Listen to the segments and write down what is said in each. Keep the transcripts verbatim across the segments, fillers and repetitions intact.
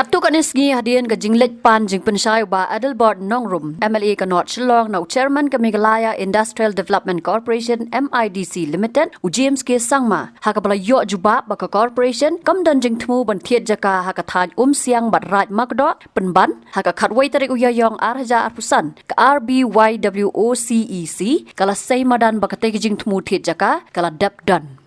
Katto katne sngi hadien ka jingleit pan jingpynshai u Bah Adelbert Nongrum, M L A ka North Shillong, na u Chairman ka Meghalaya Industrial Development Corporation, M I D C Limited, u James K Sangma, ha kaba la ïoh jubab ba ka Corporation kam don jingthmu ban thied jaka ha ka thaiñ Umsiang bad Raid Makdoh, pynban ha ka khatwei tarik u Ïaïong ar hajar arphew san, ka R B Y W O C E C ka la sei madan ba katei ka jingthmu thied jaka ka la dep don.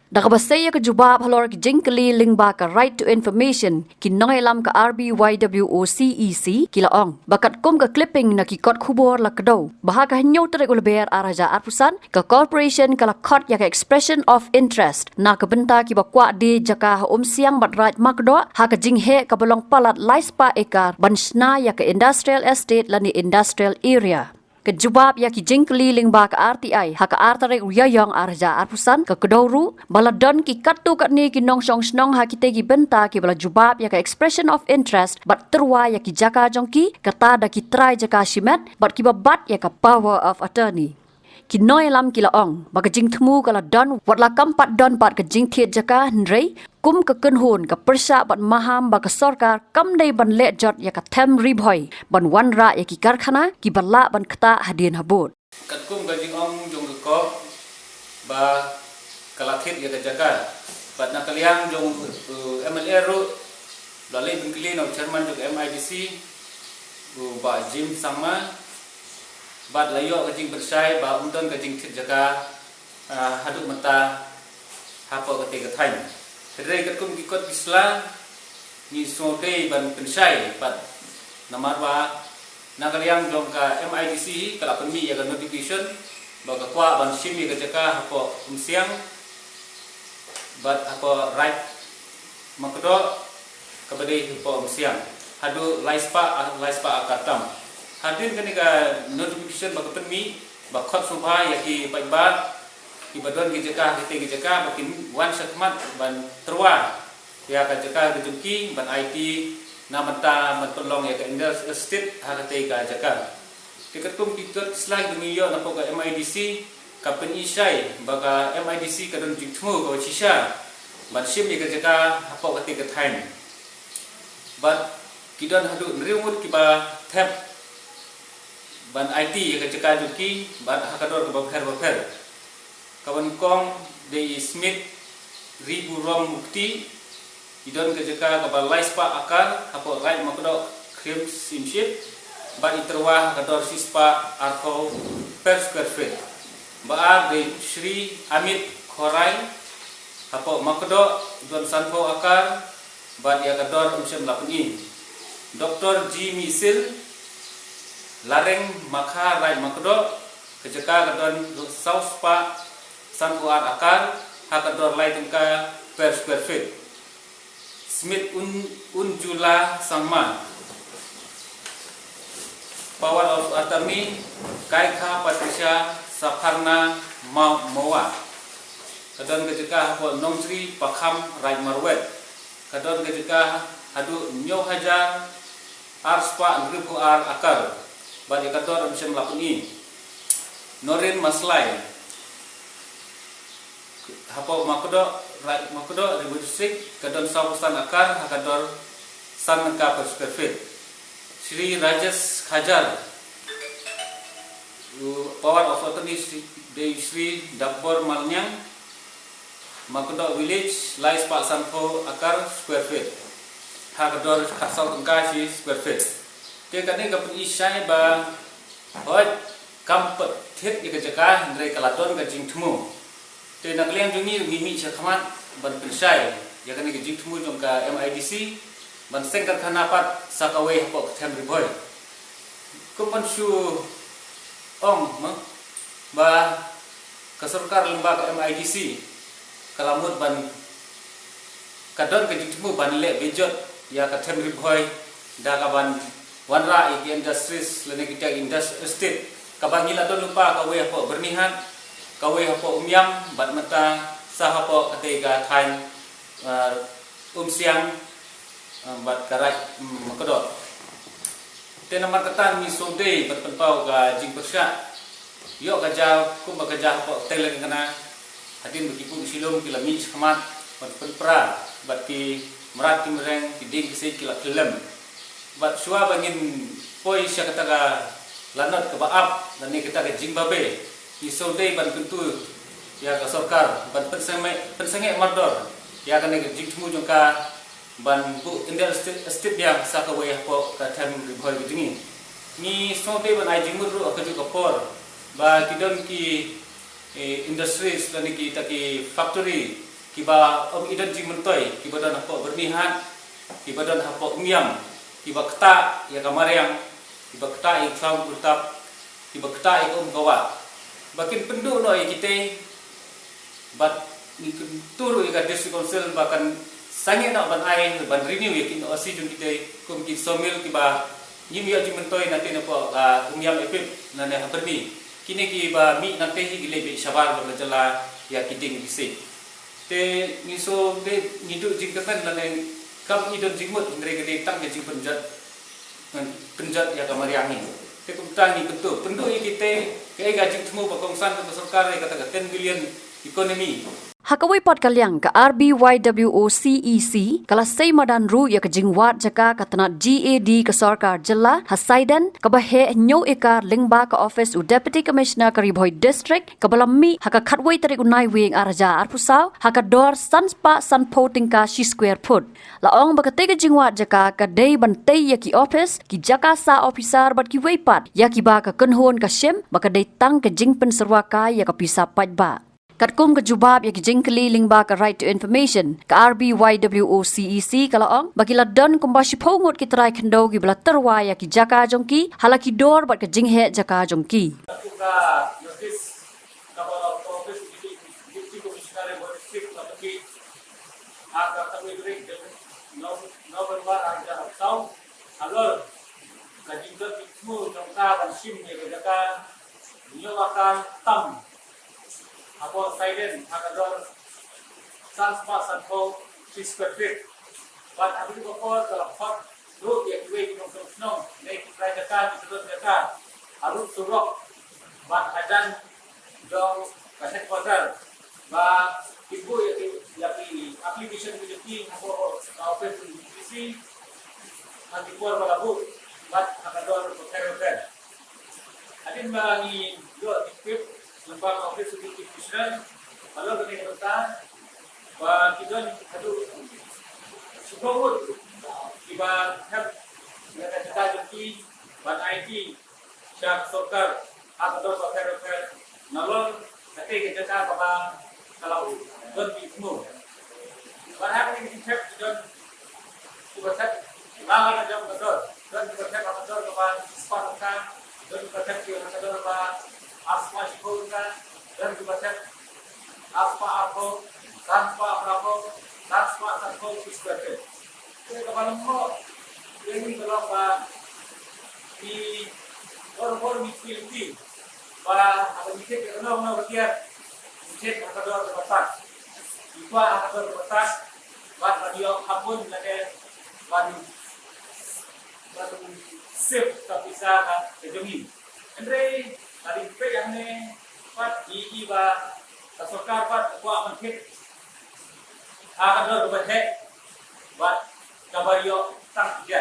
Da kaba sei ïa ka jubab halor ki jingkylli lyngba ka Right to Information, ki nongïalam ka R B Y W O C E C ki la ong ba katkum ka clipping na ki kot khubor la kdew ba ha ka hynñiew tarik u Lber ar hajar arphew san, ka Corporation ka la khot ïa ka Expression of Interest na ka bynta kiba kwah die jaka ha Umsiang bad Raid Makdoh ha ka jingheh kaba long palat lai spah ekar ban shna ïa ka Industrial Estate lane Industrial Area. Ka jubab ïa ki jingkylli lyngba ka R T I ha ka ar tarik u Ïaïong ar hajar arphew san ka kdew ruh ba la don ki katto katne ki nongshong shnong ha kitei ki bynta kiba la jubab ïa ka Expression of Interest bad tyrwa ïa ki jaka jong ki, kata da ki trai jaka shimet bad kiba bat ïa ka Power of Attorney. Ki nongïalam ki la ong ba ka jingthmu ka la don watla kam pat don pat ka jingthied jaka, hynrei kum ka kynhun ka pyrshah bad maham ba ka sorkar kam dei ban leh jot ïa ka them Ri Bhoi ban wanrah ïa ki karkhana kiba lah ban ktah hadien habud. Katkum ka jingong jong ka kop ba ka la thied ïa ka jaka, bad na ka liang jong, uh, M L A ruh la leit pynkylli na u Chairman jong ka M I D C, u Bah James Sangma, bad la ïoh ka jingpynshai ba ym don ka jingthied jaka, ah, haduh mynta hapoh katei ka thaiñ. Hynrei katkum ki kot ki sla ngi sngewdei ban pynshai pat, namar ba na ka liang jong ka M I D C ka la pynmih ïa ka notification ba ka kwah ban shim ïa ka jaka hapoh Umsiang bad hapoh Raid Makdoh kaba dei hapoh Umsiang haduh lai spah, lai spah akar tam. Hadien kane ka notification ba ka pynmih ba khot sngewbha ïa ki paidbah kiba don ki jaka ha kitei ki jaka ba kin wan shakhmat ban tyrwa ïa ka jaka ka jong ki ban aiti na bynta ban pynlong ïa ka Industrial Estate ha katei ka jaka. Te katkum ki kot ki sla kiba ngi ïoh napoh ka M I D C, ka pyni shai ba ka M I D C ka don jingthmu kaba shisha ban shim ïa ka jaka hapoh katei ka thaiñ. Bad ki don haduh hynriew ngut kiba thep ban aiti ïa ka jaka jong ki bad ha ka dor kaba pher bapher. Kaba nyngkong dei i Smith Riburom Mukti, i don ka jaka kaba lai spah akar hapoh Raid Makdoh Krimsimship bad i tyrwa ha ka dor shi spah arphew per square feet. Ba ar dei Shri Amit Khorai hapoh Makdoh, i don sanphew akar bad ïa ka dor ym shym la pyni. Doktor G Misil, Lareng Makha, Raid Makdoh, ka jaka ka don saw spah sanphew ar akar ha ka dor lai tyngka per square feet. Smith Un-, Unjula Sangma, Power of Attorney, Kaikha Patricia Sapharna Mau-, Mowa. Ka don ka jaka hapoh Nongchri Pakham, Raid Marwet. Ka don ka jaka haduh hynñiew hajar ar spah hynriewphew ar akar bad ïa ka dor ym shym la pyni. Norin Maslai hapoh Makdoh, Raid Makdoh, Ri Bhoi District, ka don sawphew san akar ha ka dor san tyngka per square feet. Shri Rajesh Khajar, u Power of Attorney Shri, dei Shri Dakbor Malniang, Makdoh Village, lai spah sanphew akar square feet ha ka dor khatsaw tyngka shi square feet. Te kane ka pyni shai ba hooid kam pat thied ïa ka jaka, hynrei ka la don ka jingthmu. Te na ka liang jong ngi, ngi mih shakhmat ban pynshai ïa kane ka jingthmu jong ka M I D C ban seng karkhana pat sa kawei hapoh ka them Ri Bhoi. Kum ban shu ong ma ba ka sorkar lyngba ka M I D C ka la mut ban, ka don ka jingthmu ban leh bejot ïa ka them Ri Bhoi da ka ban wanrah ïa ki industries lane kita ki indus-, estate kaba ngi la don lypa, kawei hapoh Byrnihat, kawei hapoh Umiam, bad mynta sa hapoh katei ka thaiñ, uh, Umsiang, uh, bad ka Raid, mm, Makdoh. Te namar kata ngi sngewdei ban pynpaw ka jingpyrshah, ïoh ka jia kumba ka jia hapoh Teilenkana, hadien ba ki pung shilum ki la mih shakhmat ban pynpra bad ki Mrad ki mreng, ki dieng ki siej ki la khyllem. Bad shuwa ba ngin poi sha kata ka lanot kaba ap lane kata ka jingbabe, ngi sngewdei ban kyntu ïa ka sorkar ban pynsangeh, pynsangeh mardor ïa kane ka jingthmu jong ka ban buh India Estate, Estate biang sa kawei hapoh ka them Ri Bhoi ka jong ngi. Ngi sngewdei ban ai jingmut ruh ha kajuh ka por ba ki don ki, eh, industries lane kita ki factory kiba ym i don jingmyntoi, kiba don hapoh Byrnihat, kiba don hapoh Umïam, kiba ktah ïa ka mariang, kiba ktah ïa ka shnong Byrtap, kiba ktah ïa ka um ka wah. Ba kin pynduh noh ïa kitei, bad ngi kyntu ruh ïa ka District Council ba kan sangeh noh ban ai, ban renew ïa ki N O C jong kitei, kum ki sawmill kiba ngim ïoh jingmyntoi nangtei napoh, ah, Umïam Epip lane ha Byrni. Kine kiba mih nangtei hi ki leit beit shabar ba la jylla ïa ki dieng ki siej. Te ngi sngewdei, ngi duh jingkmen lane kam i don jingmut, hynrei ka dei tang ka jingpynjot, pynjot ïa ka mariang hi. Te kumta ngi kyntu, pynduh ïa kitei, kaei ka jingthmu ba kongsan ka sorkar ïa kata ka ten billion economy. Ha kawei pat ka liang, ka R B Y W O C E C ka la sei madan ruh ïa ka jingwad jaka ka tnat G A D ka sorkar jylla ha Saiden, kaba heh hynñiew ekar lyngba ka office u Deputy Commissioner ka Ri Bhoi District, kaba la mih ha ka khatwei tarik u Naiwieng ar hajar arphew saw ha ka dor san spah sanphew tyngka shi square foot. La ong ba katei ka jingwad jaka ka dei ban tei ïa ki office, ki jaka sah ophisar bad kiwei pat ïa kiba ka kynhun ka shim ba ka dei tang ka jingpynsyrwa kai ïa ka pisa paidbah. Katkum ka jubab ïa ki jingkylli lyngba ka Right to Information, ka R B Y W O C E C ka la ong ba ki la don kumba shiphew ngut ki trai khyndew kiba la tyrwa ïa ki jaka jong ki ha la ki dor bad ka jingheh jaka jong ki. Ka notice kaba la office u Deputy Commissioner Ri Bhoi District la pynmih ha ka khatwei tarik Nov-, November ar hajar arphew saw halor ka jingjot jingthmu jong ka ban shim ïa ka jaka hynñiew akar tam hapoh Saiden ha ka dor san spah sanphew shi square feet. Bad ha katu ka por ka la khot ruh ïa kiwei ki nongshong shnong ne ki trai jaka, ki trai jaka harud surok bad hajan jong ka headquarter ba kin buh ïa ki, ïa ki application ki jong ki hapoh ka office jong D C ha ki por ba la buh bad ha ka dor bapher bapher. Hadien ba ngi ïoh tip lyngba ka office u Deputy Commissioner halor kane ka bynta ba ki don haduh shiphew ngut kiba thep ïa ka jaka jong ki ban aiti sha ka sorkar ha ka dor bapher bapher nalor katei ka jaka kaba ka la don ki thmu. Bad ha kane ka jingthep ki don kiba thep la la ka jong ka dor, don kiba thep ha ka dor kaba spah tyngka, don kiba thep ha ka dor kaba ar spah shiphew tyngka, don kiba thep ar spah arphew, san spah phra phew, san spah san phew, square feet. Te kaba lyngngoh ïa ngi ka long ba ki bor bor ngi kyrpad ba haba ngi thied ïa kano kano ka tiar, ngi thied ha ka dor kaba tad, ngi kwah ha ka dor kaba tad bad ban ïoh ha bun lane ban, ban save ka pisa ka jong ngi. Hynrei lada ngi peit hangne pat ngi ïohi ba ka sorkar pat ka kwah ban thied ha ka dor kaba heh bad kaba ïoh tang pisa.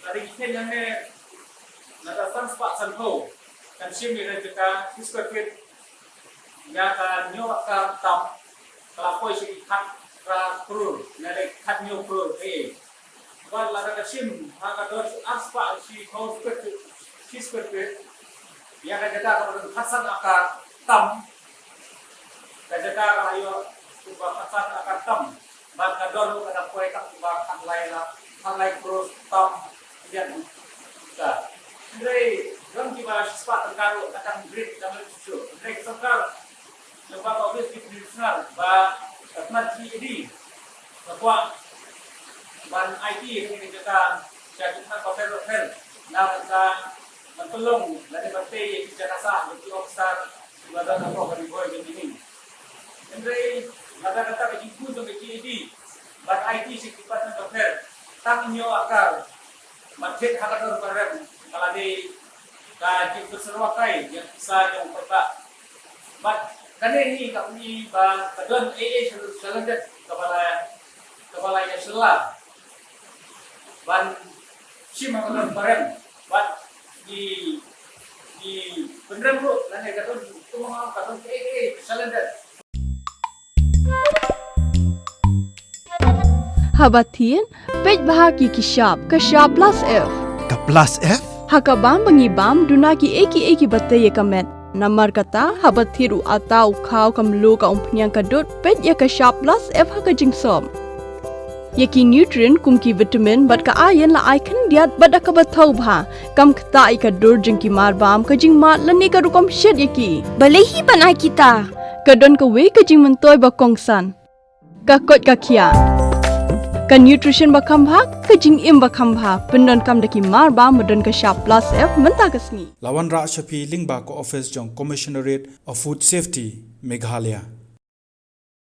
Lada ngi peit hangne na ka san spah san phew kan shim ïa ka jaka square feet ïa ka hynñiew akar tam ka la poi sha ki khatphra klur ne lei khathynñiew klur. Bad lada ka shim ha ka dor ar spah shiphew square feet, shi square feet ïa ka jaka kaba don khatsan akar tam, ka jaka ka la ïoh kumba khatsan akar tam bad ka dor ka dang poi tang kumba khatlai la, khatlai klur tam pisa. Hynrei don kiba shispah tyngka ruh ka dang bret ka dang shuh. Hynrei ka sorkar lyngba ka office Deputy Commissioner ba ka tnat G A D ka kwah ban aiti ïa kane ka jaka sha ki tnat bapher bapher na ka bynta ban pynlong lane ban tei ïa ki jaka sah jong ki officer kiba don hapoh ka Ri Bhoi jong ngi. Hynrei lada kata ka jingkut jong ka G A D ban aiti sha ki department bapher tang hynñiew akar ban thied ha ka dor ba rem ka la dei ka jingpynsyrwa kai ïa ka pisa jong u paidbah. Bad kane hi ka pynpaw ba ka don ei ei shalyndet kaba la Ba la ïa sla ban shim ha ka don parem bad ki ki pynrem ruh lane ka don kumno ka don kaei kaei ka cylinder. Haba thied, peit bha ki ki shap, ka shap plus F. Ka plus F? Ha ka bam ba ngi bam, duna ki ei ki ei ki ba tei ïa ka met. Namar kata, haba thied u atta u khaw ka mluh ka umphniang ka dud, peit ïa ka shap plus F ha ka jingsop. Ïa ki nutrient kum ki vitamin bad ka iron la ai khyndiat bad da kaba thaw bha. Kam ktah ïa ka dur jong ki mar bam, ka jingmad lane ka rukom shet ïa ki. Balei hi ban ai kita? Ka don kawei ka jingmyntoi ba kongsan. Ka koit ka khiah. Ka nutrition ba kham bha, ka jingim ba kham bha. Pyndonkam da ki mar bam ba don ka shap plus F mynta ka sngi. La wanrah sha phi lyngba ka office jong Commissionerate of Food Safety, Meghalaya.